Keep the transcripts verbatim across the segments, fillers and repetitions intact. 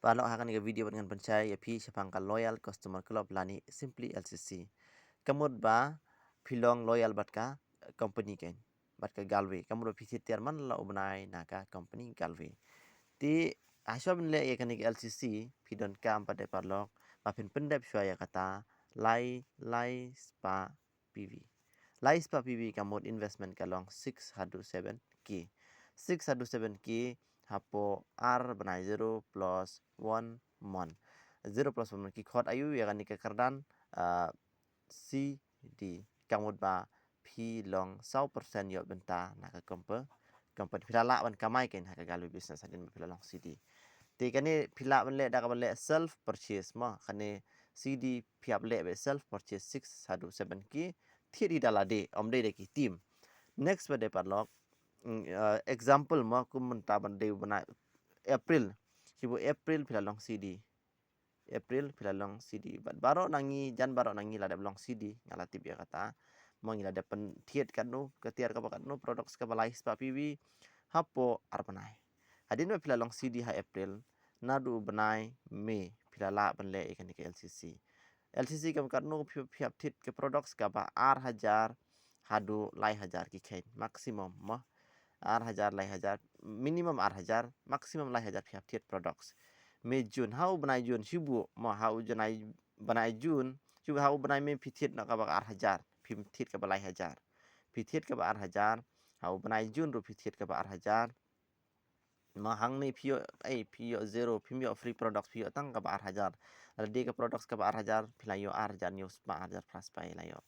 Paralok, ha kane ka video bad ngan pynshai ïa phi shaphang ka Loyal Customer Club lane Simply L C C. Ka mut ba phi long loyal bad ka company kein, bad ka Galway. Ka mut ba phi thied tiar man la u bnai na ka company Galway. Te hashwa ban leh ïa kane ka L C C, phi donkam pat de paralok ba phin pyndep shwa ïa kata lai, lai spah P V. Lai spah P V ka mut investment ka long six haduh seven K. Six haduh seven K hapoh ar bnai, zero plus one month. Zero plus one month ki khot aïu ïa kane ka kyrdan, ah, C D. Ka mut ba phi long saw percent ïoh bynta na ka kompa-, company. Phi la lah ban kamai kein ha ka Galway business hadien ba phi la long C D. Te kane phi lah ban leh da kaba leh self purchase mo. Kane C D phi hap leh beit self purchase six haduh seven K. Thied hi da lade, ym dei da ki team. Next pat de paralok, mm, uh, example mo, kum mynta ban dei u bnai April. Shibun April phi la long C D. April phi la long C D. Bad baroh na ngi, jan baroh na ngi la dep long C D, nga la tip ïa kata. Mo ngi la dep pynthied katno, ka tiar kaba katno, products kaba lai spah P V hapoh ar bnai. Hadien ba phi la long C D ha April, naduh u bnai May phi la lah ban leh ïa kane ka L C C. L C C kaba katno phi, phi hap thied ka products kaba ar hajar haduh lai hajar ki khein, maximum mo. Ar hajar, lai hajar, minimum ar hajar, maximum lai hajar phi hap thied products. May, June, ha u bnai June shibun mo, ha u bnai, bnai June shibun, ha u bnai May phi thied noh kaba ar hajar, phi thied kaba lai hajar. Phi thied kaba ar hajar, ha u bnai June ruh phi thied kaba ar hajar. Mo hangne phi ïoh, ei, phi ïoh zero, phim ïoh free products, phi ïoh tang kaba ar hajar. Lada dei ka products kaba ar hajar, phi la ïoh ar hajar hynñiew spah, ar hajar phra spah la ïoh.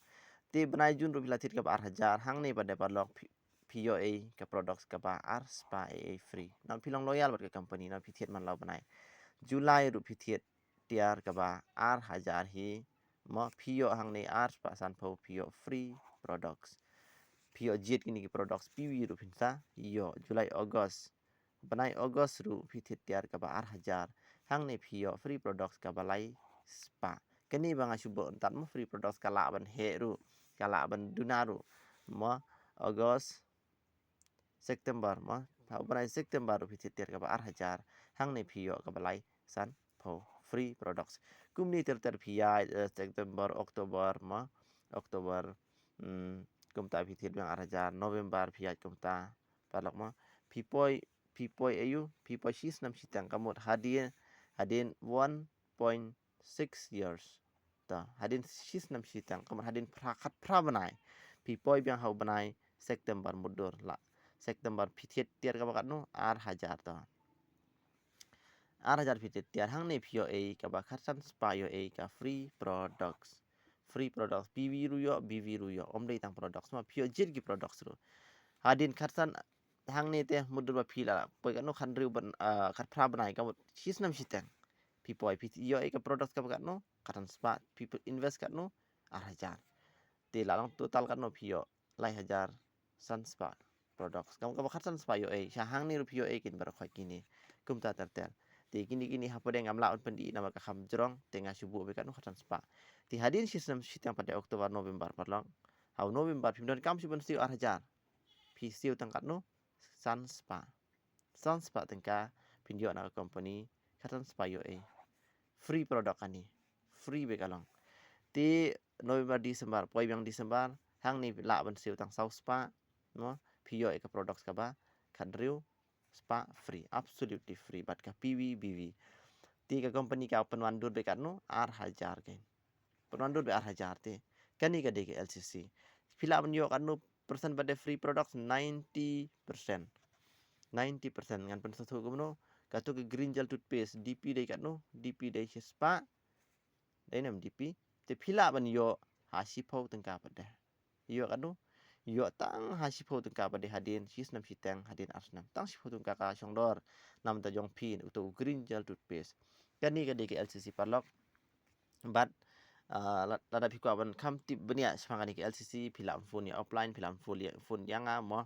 Te bnai June ruh phi la thied kaba ar hajar, hangne pat de paralok phi, phi ïoh ei ka products kaba ar spah ei ei free. Namar phi long loyal bad ka company, namar phi thied man la u bnai. July ruh phi thied tiar kaba ar hajar hi, mo phi ïoh hangne ar spah sanphew, phi ïoh free products. Phi ïoh jied kine ki products, P V ruh phin sa ïoh. July, August, bnai August ruh phi thied tiar kaba ar hajar, hangne phi ïoh free products kaba lai spah. Kane ba nga shu buh tad mo, free products ka lah ban heh ruh, ka lah ban duna ruh. Mo August, September mo, ha u bnai September ruh phi thied tiar kaba ar hajar, hangne phi ïoh kaba lai sanphew free products. Kumne ter ter phi ïaid, eh, September, October mo, October, mm, kumta phi thied biang ar hajar, November phi ïaid kumta. Paralok mo, phi poi, phi poi aïu, phi poi shisnem shiteng, ka mut hadien, hadien one point six years. Ta, hadien shisnem shiteng, ka mut hadien phra, khatphra bnai. Phi poi biang ha u bnai September mutdur la. September phi thied tiar kaba katno, ar hajar ta. Ar hajar phi thied tiar, hangne phi ïoh ei kaba khatsan spah, ïoh ei ka free products. Free products, P V ruh ïoh, B V ruh ïoh, ym dei tang products mo, phi ïoh jied ki products ruh. Hadien khatsan, hangne te mutdur ba phi la poi katno, khathynriew ban, ah, khatphra bnai, ka mut shisnem shiteng. Phi poi, phi ïoh ei ka products kaba katno, khatsan spah, phi invest katno, ar hajar. Te la long total katno phi ïoh, lai hajar san spah products. Ka mut kaba khatsan spah ïoh ei, sha hangne ruh phi ïoh ei kin baroh khoit kine. Kumta ter ter. Te kine kine hapdeng ngam lah ban pyni namar ka kham jrong, te nga shu buh beit katno, khatsan spah. Te hadien shisnem shiteng pat de October, November paralok. Ha u November phim donkam shuh ban siew ar hajar. Phi siew tang katno, san spah. San spah tyngka phin ïoh na ka company, khatsan spah ïoh ei. Free product kane. Free beit ka long. Te November, December, poi biang December, hangne lah ban siew tang saw spah, mo, phi ïoh ei ka products kaba khathynriew spah free, absolutely free, bad ka P V, B V. Te ka company ka pynwandur beit katno, ar hajar kein. Pynwandur beit ar hajar te. Kane ka dei ka L C C. Phi lah ban ïoh katno percent pat de free products, ninety percent. Ninety percent. Ngan pynsngewthuh kumno, kato ka Green Gel toothpaste, D P dei katno, D P dei shispah. Dei ne em D P. Te phi lah ban ïoh ha shiphew tyngka pat de. Ïoh katno? Ïoh tang ha shiphew tyngka pat de hadien shisnem shiteng, hadien ar snem. Tang shiphew tyngka ka shongdor. Namar ta jong phi uto u Green Gel toothpaste. Kane ka dei ka L C C paralok. Bad, ah, la-, lada phi kwah ban kham tip bniah shaphang kane ka L C C, phi lah phone ïa offline, phi lah phone ïa, phone ïa nga mo.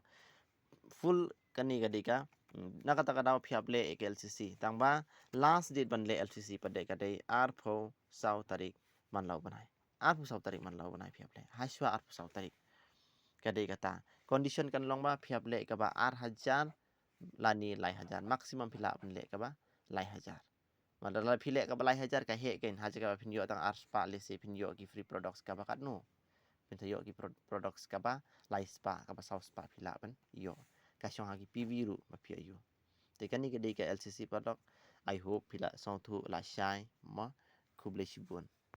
Full kane ka dei ka, mm, na kata ka daw phi hap leh ïa ka L C C. Tang ba last date ban leh L C C pat de ka dei arphew saw tarik man la u bnai. Arphew saw tarik man la u bnai phi hap leh. Hashwa arphew saw tarik. Ka dei kata. Condition kan long ba phi hap leh kaba ar hajar lane lai hajar. Maximum phi lah ban leh kaba lai hajar. Mada la phi leh kaba lai hajar ka heh kein, ha jaka ba phin ïoh tang ar spah, lehse phin ïoh ki free products kaba katno? Phin ïoh ki pro-, products kaba lai spah, kaba saw spah phi lah ban ïoh. Ka shong ha ki P V ruh ba phi ïoh. Te kane ka dei ka L C C paralok. I hope phi la sngewthuh, la shai, mo. Khublei shibun.